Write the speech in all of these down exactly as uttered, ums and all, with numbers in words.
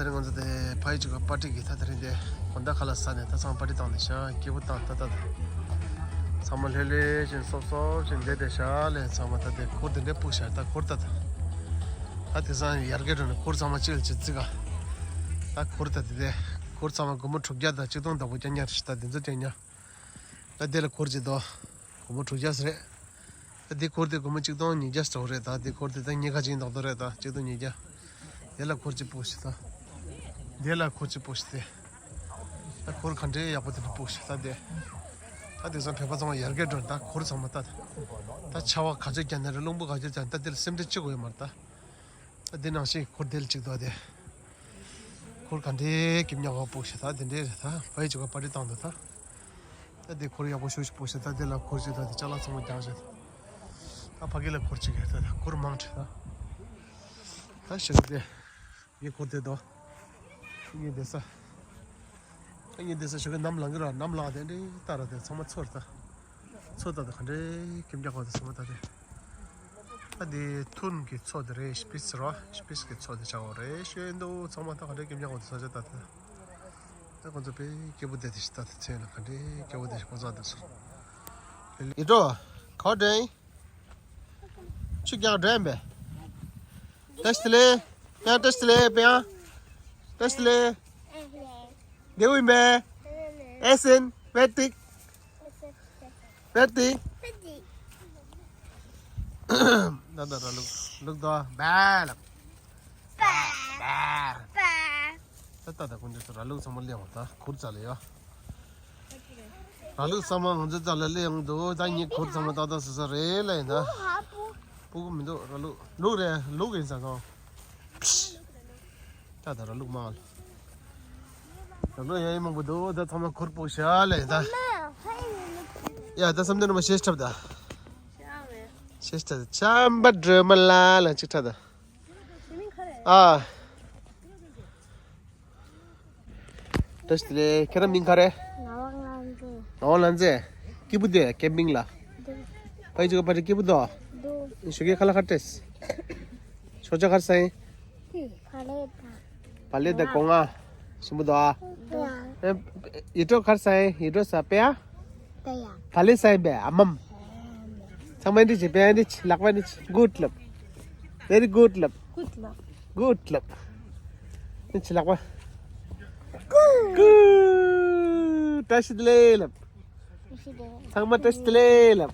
དེ་རིང་ང་ཚོ་དེ་ཕ་ཡི་ཅུ་ག་པར་ཊི་གི་ད་དེ་རིང་དེ་དགོང་དག་ཁ་ལག་ཟ་ནས་ད་ཚང་མ་པར་ཊི་བཏང་ནས་ཤག་སྐྱིད་པོ་བཏང་ད་ད་ད། ཚང་མ་ལྷོད་ལྷོད་བཞིན་སོབ་སོབ་བཞིན་བསྡད་བསྡད་ཤག་ལས་ཚང་མ་ད་དེ་གུར་དེ་འདྲས་སྤུག་ཤག་ད་གུར་ད་ད། ད་དེང་སང་ཡར་རྒྱས་འགྲོ་ནས་གུར་ཚང་མ་གཅིག་ལ་གཅིག་བརྩི་ག་ད་གུར་ད་དེ་དེ་གུར་ཚང་མ་སྒོར་མོ་དྲུག་བརྒྱ་དང་ཆིག་སྟོང་བདག་པོ་རྐྱང་རྐྱང་རེད་ཤག་ད་དེ་ཚོ་རྐྱང་རྐྱང་། ད་དེ་ལ་གུར་གཅིག་དོ། སྒོར་མོ་དྲུག་བརྒྱ་ཟེར་རེད། ད་དེ་གུར་དེ་སྒོར་མོ་ཆིག་སྟོང་ཉིས་བརྒྱ་ཙམ་རེད། ད་དེ་གུར་དེ་ད་གཉིས་ཀ་གཅིག་མདོག་མདོག་རེད། ད་ཆིག་སྟོང་ཉིས་བརྒྱ། དེ་ལ་གུར་གཅིག་སྤུག་ཤག་ད། དེ་ལ་གུར་གཅིག་སྤུག་ཤག་དེ། ད་གུར་ག་འདྲའི་ཡག་པོ་དེ་འདྲ་སྤུག་ཤག་ད་དེ། ད་དེང་སང་བོད་པ་ཚང་མ་ཡར་རྒྱས་འགྲོ་ད་གུར་ཚང་མ་ད། ད་ཆར་པ་ག་ཚོད་བརྒྱབ་ན་རེད། རླུང་བུ་ག་ཚོད་བརྒྱབ་ན་ད་དེ་ལ་སེམས་ཁྲལ་བྱེད་དགོས་ཡོད་མ་རེད་ད། ད་དེ་ནང་བཞིན་གུར་དེ་ལ་གཅིག་འདུག་དེ། གུར་ག་འདྲའི་སྐྱིད་ཉག་པོ་སྤུག་ཤག་ད་དེ་འདྲའི་རེད་ད། ཕ་ཡི་ཅུ་ག་པར་ཊི་བཏང་འདུག་ད། ད་དེ་གུར་ཡག་པོ་ཞེ་པོ་ཅིག་སྤུག་ཤག་ད་དེ་ལ་གུར་གཅིག་ད་དེ་ཅ་ལག་ཚང་མ་རྒྱག་ཤག་ད་ཕ་གི་ལ་གུར་གཅིག་ཡོད་ད། ད་གུར་མང་དྲགས་ད། ད་ཞེ་གི་དེ། ངའི་གུར་དེ་དོ། ངའི་བསྡད་ས། ངའི་བསྡད་ས་ཞོགས་ཀས་ནམ་ལངས་གི་ར། ནམ་ལངས་དེ་འདྲའི་ལྟ་ར་དེ་ཚང་མ་ཚོར་ད། ཚོ་ད་དེ་ག་འདྲའི་སྐྱིད་ཉག་པོ་དེ་ཚང་མ་ད་དེ། ད་དེ་ཐུན་གྱི་ཚོ་དེ་རེད། སྤིས་རོ། སྤིས་ཀྱི་ཚོ་དེ་ཆགས་པ་རེད། ཤེས་འདུག་ཚང་མ་ད་ག་འདྲའི་སྐྱིད་ཉག་པོ་དེ་ས་ཆ་ད་དེ། ད་ཁོང་ཚོ་དཔེ་སྐྱིད་པོ་བསྡད་དེ་ཤི་ད་དེ་ཚེ་ན་ག་འདྲའི་སྐྱིད་པོ་བསྡད་ཤི་ཁོང་ཚོ་དེ་སོ། ཡིད་འགྲོ། ག་འདྲ་ཡིན། ཆུ་རྒྱག་འགྲོ་ཡིན་པས། བཀྲ་ཤིས་བདེ་ལེགས། པེ་ཡང་བཀྲ་ཤིས་བདེ་ལེགས། པེ་ཡང་བཀྲ་ཤིས་བདེ་ལེགས། བདེ་པོ་ཡིན་པས། ཨེ་སིན་བེ་ཏིག་བེ་ཏིག་ད་ད་ར་ལུག་ལུག་དོ་བེ་ལབ། བེ་བེ། ད་ད་ད་ཁོང་ཚོ་ར་ལུག་ཚང་མ་ལེན་བ་ད་གུར་རྩ་ལ་ཡོད། ར་ལུག་ཚང་མ་ང་ཚོའི་རྩ་ལ་སླེབས་ཡོང་འདུག་ད་ངའི་གུར་ཚང་མ་ཏག་ཏག་སོ་སོ་རེད་ལབ་ཡིན་ད། སྤུ་གུ་མི་འདུག་ར་ལུག་ལུག་རེད། ལུག་ཡིན་ས་སོང་། ད་ད་ར་ལུག་མང་། ར་ལུག་ཡ་ཡི་མང་པོ་འདུག་ད་ཚང་མ་གུར་སྤུ་གུ་ཤ་ལབ་ཡིན་ད། ཡ་ད་བསམ་དོན་མ་ཤེས་ཁྲབ་ད། ཤེས་ཁྲབ་ཆམ་པ་སྒྲོལ་མ་ལ་ལ་ཅིག་ཁྲབ་ད། ཨ། བཀྲ་ཤིས་བདེ་ལེགས། ཁྱེད་རང་མིང་ག་རེ། ངག་དབང་ལྷ་མཛེས། ངག་དབང་ལྷ་མཛེས། སྐྱིད་པོ་འདུག་ཀེམ་པིང་ལ། འདུག་ཕ་ཡི་ཅུ་ག་པར་ཊི་སྐྱིད་པོ་འདུག་འདུག་ཞོགས་ཀས་ཁ་ལག་ག་རེ་སྤྲད། ཞོགས་ཇ་ག་རེ་ཟ་ཡིན། ཧི། བག་ལེབ་དང་། བག་ལེབ་དང་སྒོ་ང་། ཞིམ་པོ་འདུག་ཨ། འདུག་ཨ། ཨེ། ཡིད་འགྲོ་ག་རེ་ཟ་ཡིན། ཡིད་འགྲོ་ཟ་པེ་ཡ། པེ་ཡ། བག་ལེབ་ཟ་ཡིན་པས་ཨ་མམ། ཚང་མ་འདི་བྱེད་པས་འདི་བྱེད་ལག་པ་འདི་བྱེད། Good ལབ། Very good ལབ། Good ལབ། Good ལབ། འདི་བྱེད་ལག་པ། Good བཀྲ་ཤིས་བདེ་ལེགས་ལབ། བཀྲ་ཤིས་བདེ་ལེགས། ཚང་མ་བཀྲ་ཤིས་བདེ་ལེགས་ལབ།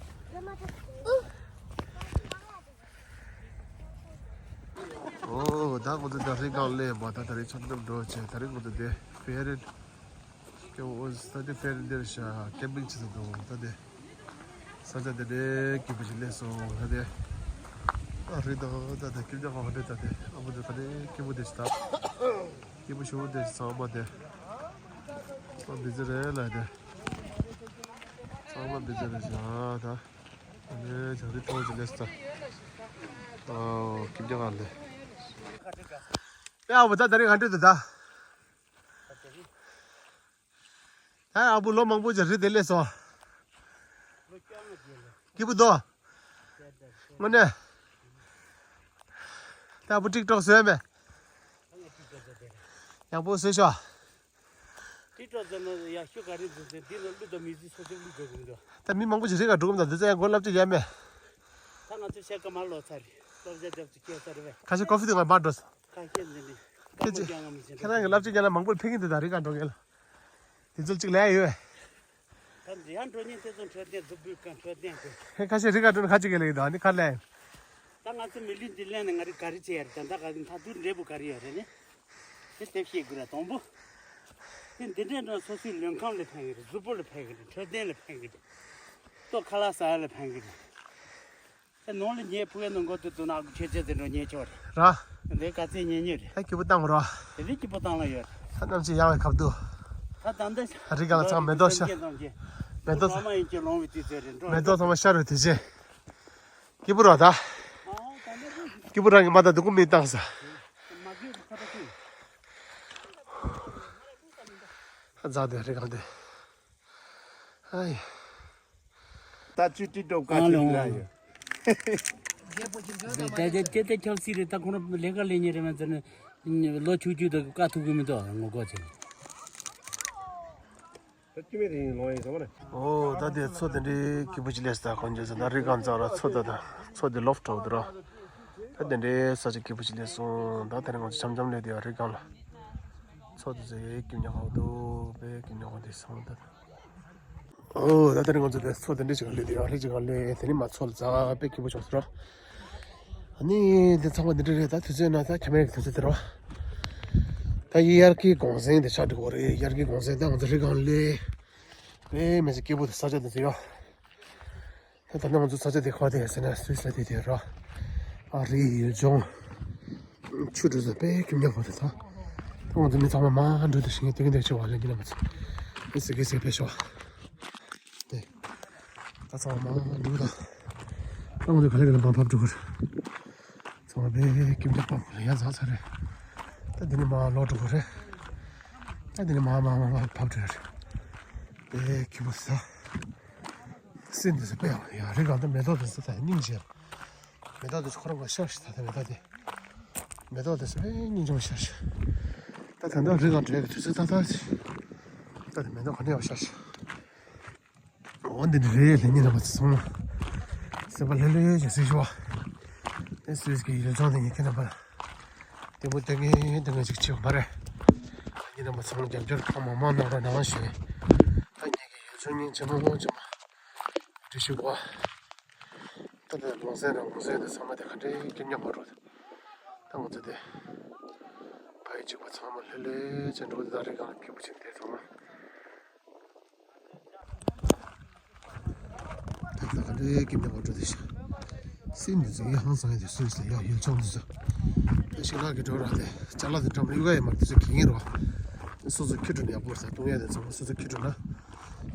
ཨོ་ད་ཁོ་ཚོ་ད་རི་སྒང་སླེབས་པ། ད་ད་རི་ཚོ་འགྲོ་འགྲོ་བྱས། ད་རི་ཁོ་ཚོ་དེ་ཕེ་རེད། ཀེ་འོ་ད་དེ་ཕེ་རེད་འདིར་ཤ་ཀེམ་པིང་བྱེད་ས་འདུག་ད་དེ་ས་ཆ་དེ་འདྲའི་སྐྱིད་པོ་ཞིག་སླེབས་སོང་། ད་དེ་ཨ་རི་དང་ད་དེ་སྐྱིད་ཉག་ཁ་ཧོ་ཏེལ། ད་དེ་ཨ་མ་དེ་ད་དེ་སྐྱིད་པོ་དེ་ཞིག་ད་སྐྱིད་པོ་ཞུ་དེ་ཞིག་ཚང་མ་དེ་ཚང་མ་བི་ཛི་རེད་ལ། དེ་ཚང་མ་བི་ཛི་རེད་ཤག་ད། ཨ་ནི་ཇ་རི་ཐོག་ཅིག་སླེབས་ས། ཨོ་སྐྱིད་ཉག་ཁ་ལེ། ཨེ་ཨ་བུ་ད་ད་རིང་ག་འདྲ་འདུག་ད། ད་ཨ་བུ་ལོ་མང་པོ་ཅིག་རི་དེ་སླེབས་སོང་། སྐྱིད་པོ་འདུག་དངོས་གནས། ད་ཨ་བུ་ཊིག་ཊོག་བཟོས་མེད། ཡག་པོ་བཟོས་ཤོག་ཊིག་ཊོག་བཟོས་ན་ཡག་ཤོས་ག་རེ་འཛིན་ཟེར། འདི་ནང་ཀླུ་དང་མི་ཚེ་སོ་སོར་བླུག་དགོས་ཀྱི་མི་འདུག་ད་མི་མང་པོ་ཞིག་རི་ཁ་འགྲོ་གི་མི་འདུག་འདི་ཚོ་ཡང་སྒོ་བསླབ་བྱ་ཡོད་མེད། ད་ང་ཚོ་ཤ་ཀ་མ་ལོ་ཚར་རེད། སློབ་བྱ་རྒྱབ་ཚུལ་སྐྱེལ་ཚར་རེད་པས། ཁ་ཤས་ཀོ་ཕི་དེ་ང་མ་འགྲོ་སོང་། ཁ་ཤས་འཛིན་ནི་ཁ་མོ་རྒྱང་ང་མི་ཟིན། ཁྱེད་རང་གི་བསླབ་བྱ་རྒྱབ་ན་མང་པོར་ཕན་གྱི་འདུག་ད་རི་ཁ་འགྲོ་མཁན་ལ། དེ་ཚོ་གཅིག་ལས་ཡོད། ད་འདི་ཡང་འགྲོ་ཉིན་དེ་ཚོ་འཕྲོད་བསྟེན་རྫུ་འཕྲུལ་གང་འཕྲོད་བསྟེན་དགོས། ཧེ་ཁ་ཤས་རི་ཁ་འགྲོ་ན་ཁ་ཅིག་གི་ལེགས་འདུག་ཨ་ནི་ཁ་ལས། ད་ང་ཚོ་མི་ལུས་འདི་ལེན་ནས་ང་རི་ག་རི་བྱེད་ཡ་རེད། ད་ད་ག་གི་མཐའ་དུར་འབྲས་བུ་ག་རི་ཡོད་རེད་ནི། དེ་དེབ་ཤེས་དགོས་ར་དང་པོ། དེ་འདི་འདྲའི་འགྲོ་སོ་སོའི་ལུས་ཁམས་ལ་ཕན་གི་རེད། གཟུགས་པོ་ལ་ཕན་གི་རེད། འཕྲོད་བསྟེན་ལ་ཕན་གི་རེད། ལྟོ་ཁ་ལག་ཟ་ཡ་ལ་ཕན་གི་རེད། དེ་ནང་ལ་ཉལ་ཕུ་གའི་ནང་སྒོ་དུ་དུ་ནག་གི་ཆོས་ཆོས་དེ་འགྲོ་ཉལ་ཆོག་རེད། ར། འདི་ག་ཚད་ཉལ་ཉལ་རེད། ད་སྐྱིད་པོ་བཏང་རོགས། དེ་ལས་སྐྱིད་པོ་བཏང་ལ་ཡོད། ད་གནམ་གཤིས་ཡག་པའི་སྐབས་འདུག་ད་ད་འདི་རི་སྒང་ལ་ཚང་མེ་ཏོག་ཤར། མེ་ཏོག་ཚང་མ་ཡིན་གྱི་ལོང་བའི་དུས་ཚོད་རེད་འགྲོ། མེ་ཏོག་ཚང་མ་ཤར་བའི་དུས་ཚོད། སྐྱིད་པོ་རོ་ད། སྐྱིད་པོ་རང་གི་མ་ད་སྡུག་གུ་མི་བཏང་ས། ཧ་ཛ་དེ་རི་སྒང་དེ། ཨའི། ད་ཅི་ཏི་ཏོ་ཀ་ཅི་ར་ཡོད། དེ་དེ་དེ་དེ་ཁྱབ་སྲིད་རེད། ད་ཁོང་ལས་ཀ་ལས་ཉེ་རེད་མ་ཟེར་ནས། ལོ་ཆུང་ཆུང་དག་བཀག་ཐུབ་ཀྱི་མི་འདུག་ངོ་ལྐོག་བྱས། ད་སྐྱེ་དམན་དེ་ཡིན་ལོང་ཡིན་ཟེར་བ་ནི། ཨོ་ད་དེ་མཚོ་དེ་འདྲའི་སྐྱིད་པོ་ཅིག་སླེབས་སོང་། གང་བྱུང་ཟེར་ན་རི་སྒང་རྩ་ར་མཚོ་དེ་དང་མཚོ་དེ་ལོབས་འགྲོ་འདུག་ར། ད་དེ་འདྲའི་ས་ཆ་སྐྱིད་པོ་ཅིག་སླེབས་སོང་། ད་དེ་རིང་ང་ཚོ་འཆམ་འཆམ་སླེབས་དེ་རི་སྒང་ལ། མཚོ་དེ་ཚོ་ཡེ་སྐྱིད་ཉག་ཧོ་འདུག་དཔེ་སྐྱིད་ཉག་ཧོ་དེ་སོང་ད། ཨོ་ད་དེ་རིང་ང་ཚོ་དེ་མཚོ་དེ་འདྲའི་ཅིག་སླེབས་དེ་ཡང་རི་ཅིག་སླེབས་དེ་ནི་མ་མཚོ་ལ་ཛ་དཔེ་སྐྱིད་པོ་བྱུང་སོང་ར། ཨ་ནི་འདི་ཚང་མ་འདི་འདྲ་རེད། ད་དུས་ཚོད་ན་ད་ཁྱེད་མེད་དུས་ཚོད་དེ་རེད་བ། ད་ཡི་དབྱར་གྱི་གུང་གསེང་དེ་ཆགས་འགྲོ་གི་རེད། དབྱར་གྱི་གུང་གསེང་ད་ང་ཚོ་རི་སྒང་ལ་དཔེ་མི་སྲིད་སྐྱིད་པོ་དེ་ས་ཆ་དེ་ཚོ་ཡོད། ད་ད་ནི་ང་ཚོ་ས་ཆ་དེ་ག་པར་དེ་ཟེར་ན་སུད་སི་ལ་དེ་དེ་རེད་བ། ཨ་རིའི་ཡུལ་ལྗོངས། ཆུ་འགྲོ་ས་དཔེ་སྐྱིད་ཉག་པོ་རེད་ད། ད་ང་ཚོ་མི་ཚང་མ་མར་འགྲོ་དུས་ཤིང་སྟོན་གྱི་འདུག་ཅེས་བ་ལ་འདི་ལ་མ་ཚོ་དཔེ་སྲིད་ཀྱི་སྲིད་དཔེ་ཤོག་དེ། ད་ཚང་མ་འགྲོ་ད། ད་ང་ཚོ་ག་ལེ་ག་ལེ་མར་བབས་འགྲོ་གི་རེད། ཚང་མ་དཔེ་སྐྱིད་ཉག་པོ་ལ་ཡ་ཛ་ཚ་རེད། ད་འདི་ནས་མར་ལོག་འགྲོ་གི་རེད། ད་འདི་ནས་མར་མར་མར་མར་བབས་འགྲོ་ཡ་རེད། དཔེ་སྐྱིད་པོ་ས། སྲིད་འདི་ཚོ་དཔེ་ཡག་རེད། གང་ལྟར་མེ་ཏོག་དེ་ཚོ་ད་སྙིང་རྗེ། མེ་ཏོག་དེ་ཚོ་ཁོ་རང་ག་ཤར་ཞིག་ད་ལྟ་མེ་ཏོག་དེ། མེ་ཏོག་དེ་ཚོ་དཔེ་སྙིང་རྗེ་མོ་ཤར་ཞིག་ད་ད་ལྟ་རི་སྒང་བྲོས་ཀྱི་དུས་ཚོད་ད་ད་ཅིག་ད་དེ་མེ་ཏོག་ག་ནས་ཡང་ཤར་ཞིག་འོ་འདི་འདྲ་རེད། ལྷན་རྒྱས་རྣམ་པ་ཚོ་ཚང་མ་སེམས་པ་ལྷོད་ལྷོད་ཅིག་གཟིགས་ཤོག་དེ་སུད་སི་གི་ཡུལ་ལྗོངས་དེ་ངས་ཁྱེད་རྣམ་པ་ལྟད་མོ་ལྟ་མཁན་ལྟ་མཁན་ཅིག་བྱེད་དགོས་པ་རེད། ལྷན་རྒྱས་རྣམ་པ་ཚང་མ་རྒྱབ་སྐྱོར་གང་མང་མང་གནང་རོགས་གནང་ཞུ། ད་ངེད་ཀྱི་ཡུལ་ལྗོངས་སྙིང་རྗེ་མོ་ཅིག་མ་འདྲི་ཞུ་གོ། ད་ལྟ་གུང་གསེང་རང་གུང་གསེང་དེ་ཚང་མ་དེ་ག་འདྲའི་སྐྱིད་ཉག་པོ་འགྲོ། ད་ང་ཚོ་དེ་ཕ་ཡི་གཅིག་པ་ཚང་མ་ལྷོད་ལྷོད་ཅིག་འགྲོ། དེ་ད་རི་སྒང་ལ་སྐྱིད་པོ་ཅིག་དེ་ཚང་མ། ད་ལྟ་ག་འདྲའི་སྐྱིད་ཉག་པོ་འགྲོ་དེ་ཤ། སྲིད་འདི་ཚོ་ཡ་ཧང་སང་ཡ་དེ་སུད་སི་ལ་ཡ་ཡུལ་ལྗོངས་འདི་ཚོ། ད་ཤིང་ནགས་ཀྱི་འགྲོ་ར་དེ་ཅ་ལག་དེ་འགྲམ་ལ་གཡུག་ཡ་ཡོད་མ་རེད། དེ་ཚོ་གྱོན་གྱིན་རོ། སོ་སོ་ཁྱི་འགྲོ་ནས་ཡག་པོ་རེད། ད་བཏུང་ཡ་དེ་ཚང་མ་སོ་སོ་ཁྱི་འགྲོ་ན།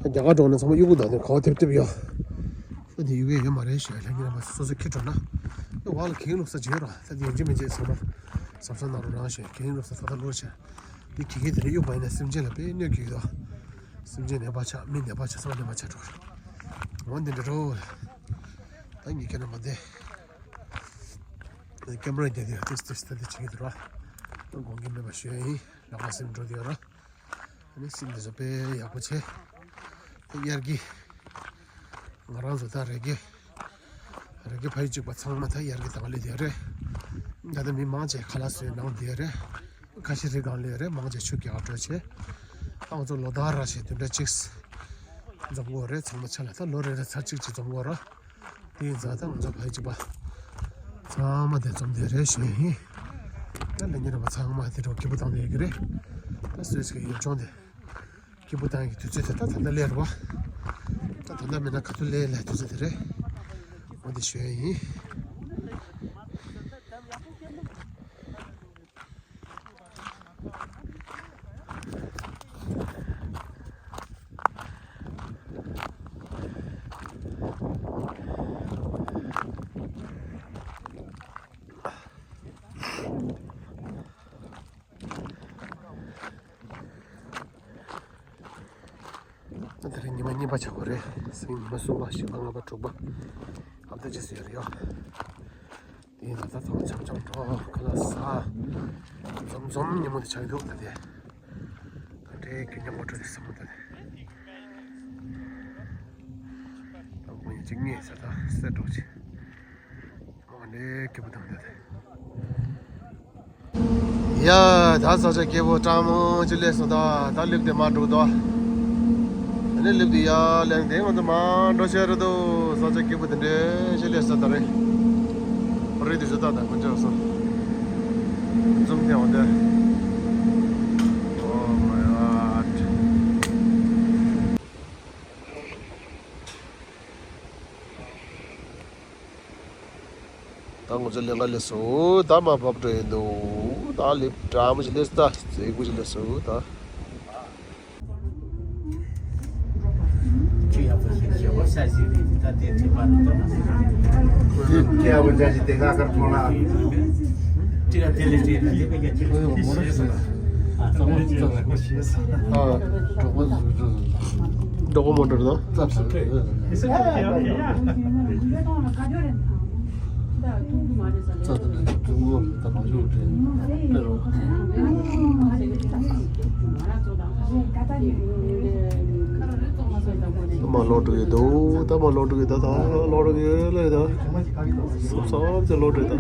ད་རྒྱ་གར་འགྲོ་ན་ཚང་མ་གཡུག་གུ་དང་དེ་གོ་ཐེབས་ཐེབས་ཡོད། ད་དེ་གཡུག་ཡ་ཡོད་མ་རེད་ཞུ་ཡ། ལྷན་རྒྱས་རྣམ་པ་སོ་སོ་ཁྱི་འགྲོ་ན། ད་བ་ལ་གྱོན་གྱི་ལུགས་ས་བྱེད་ར། ད་དེ་ཡོད་ཀྱི་མེད་ཀྱི་ཚང་མ་གཟབ་གཟབ་གནང་རོགས་གནང་ཞུ་ཡ། གྱོན་གྱི་ལུགས་ས་ད་ད་ལོ་ཆེ། དེ་གྱོན་གྱིན་དེ་རེ་གཡུག་པ་ཡིན་ན་སེམས་ཅན་ལ་དཔེ་གནོད་ཀྱི་ཡོད་དོ། སེམས་ཅན་ནད་པ་ཆགས། མི་ནད་པ་ཆགས། ཚང་མ་ནད་པ་ཆགས་འགྲོ་གི་རེད། འོ་འདི་འདྲ་རོ། ད་ངས་ཁྱེད་རྣམ་པ་འདི་ཀེམ་ར་རྒྱག་དུས་ཏིས་ཏིས་ཏིས་ཏིས་བྱེད་ཀྱི་འདུག་ར། ད་དགོངས་འགལ་མེད་པ་ཞུ་ཡ་ཡིན། ལག་པ་སེམས་འགྲོ་དུས་ར། ཨ་ནི་སྲིད་འདི་ཚོ་དཔེ་ཡག་པོ་བྱས། ད་དབྱར་གྱི། ང་རང་ཚོ་ད་རི་སྐྱེས། རི་སྐྱེས་ཕ་ཡུལ་གཅིག་པ་ཚང་མ་ད་དབྱར་གྱི་ད་ག་ལ་སླེབས་རེད། ད་ལྟ་མི་མང་ཆེ་ཁ་ལག་བཟོས་གནང་བསྡད་རེད། ཁ་ཤས་རི་སྒང་སླེབས་རེད། མང་ཆེ་ཆུ་རྐྱལ་འགྲོ་བྱས། ད་ང་ཚོ་ལོ་ཟླ་ར་བྱས་བདུན་ཕྲག་གཅིག་འཛོམས་དགོས་རེད། ཚང་མ་ཆ་ལ་ད་ལོ་རེ་རེ་ཚར་གཅིག་གཅིག་འཛོམས་དགོས་ར། དེ་ཡིན་ཙང་ད་ང་ཚོ་ཕ་ཡུལ་གཅིག་པ་ཚང་མ་དེ་འཛོམས་བསྡད་རེད་ཞུ་ཡ་ཡིན། ད་ལས་ཉིན་རེ་བ་ཚང་མ་དེ་འགྲོ་སྐྱིད་པོ་བཏང་བསྡད་ཡོད་ཀྱི་རེད། ད་སུད་སི་གི་ཡུལ་ལྗོངས་དེ་སྐྱིད་པོ་བཏང་ཡག་གི་དུས་ཚོད་དེ་ད་ད་ལྟ་སླེབས་རེད་བ། ད་ད་ལྟ་མིན་ན་ག་ཚོད་སླེབས་སླེབས་དུས་ཚོད་དེ་རེད། འོ་དེ་ཞུ་ཡ་ཡིན། ད་རེས་ཉི་མ་གཉིས་པ་ཆགས་པ་རེད། སང་ཉིན་ཉི་མ་གསུམ་པ་བཞི་པ་ལྔ་པ་དྲུག་པ་ཨ་མདའ་ཅི་ཟེར་ཡོད་རེད་ཡ། དེ་ཡིན་ད་ད་ཚང་མ་འཆམ་འཆམ་འགྲོ་ཁ་ལག་ཟ། འཛོམས་འཛོམས་ཉིན་མོ་དེ་ཆགས་འདུག་ད་དེ་ད་རེས་ཁྱོད་ཉམས་པོ་འགྲོ་དེ་བསམ་མོ་ད་དེ། ད་དགོང་ཡིན་གཅིག་ངས་ཟ་ད་སེ་འགྲོ་ཆེ། ཨོ་ནི་སྐྱིད་པོ་དང་འདོད། ཡ་ད་ས་ཆ་སྐྱིད་པོ་གྲང་མོ་ཅིག་སླེབས་སོང་། ད་ད་ལིབ་དེ་མར་འགྲོ་དོ། ཨ་ནི་ལིབ་དེ་ཡར་ལེན་དེ་ང་ཚོ་མར་འགྲོ་ཤེས་རེད་དོ། ས་ཆ་སྐྱིད་པོ་དེ་འདྲ་ཅིག་སླེབས་སོང་། ད་རེད་རེད་དེ་ཟོ་ད་ད་ཁོ་ཅག་སོང་འཛུམ་དེ་འོ་དེ། Oh my God. ད་ང་ཚོ་ལས་ཀ་ལས་སོ་ད་མ་བབས་འགྲོ་ཡིན་འདུག་ད་ལིབ་འདྲ་མོ་ཞིག་ལས་སོ་ད་མཛེས་པོ་ཞིག་ལས་སོ་ད། འགྲོ་གོ་མོ་འགྲོ་རེད་ད། ཙ་ཙ་ནས་ཀྲུང་གོ་ད་མ་ཞུགས་དྲན་ཕེ་རོ། ད་མ་ལོག་འགྲོ་གི་འདུག་ད་མ་ལོག་འགྲོ་གི་ད་ད་ལོག་འགྲོ་གི་ལ་ད་སོབ་སོབ་ཙེ་ལོག་འགྲོ་ད།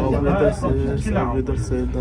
ཨ་མེ་ད་སེ་ཨ་མེ་ད་སེ་ད།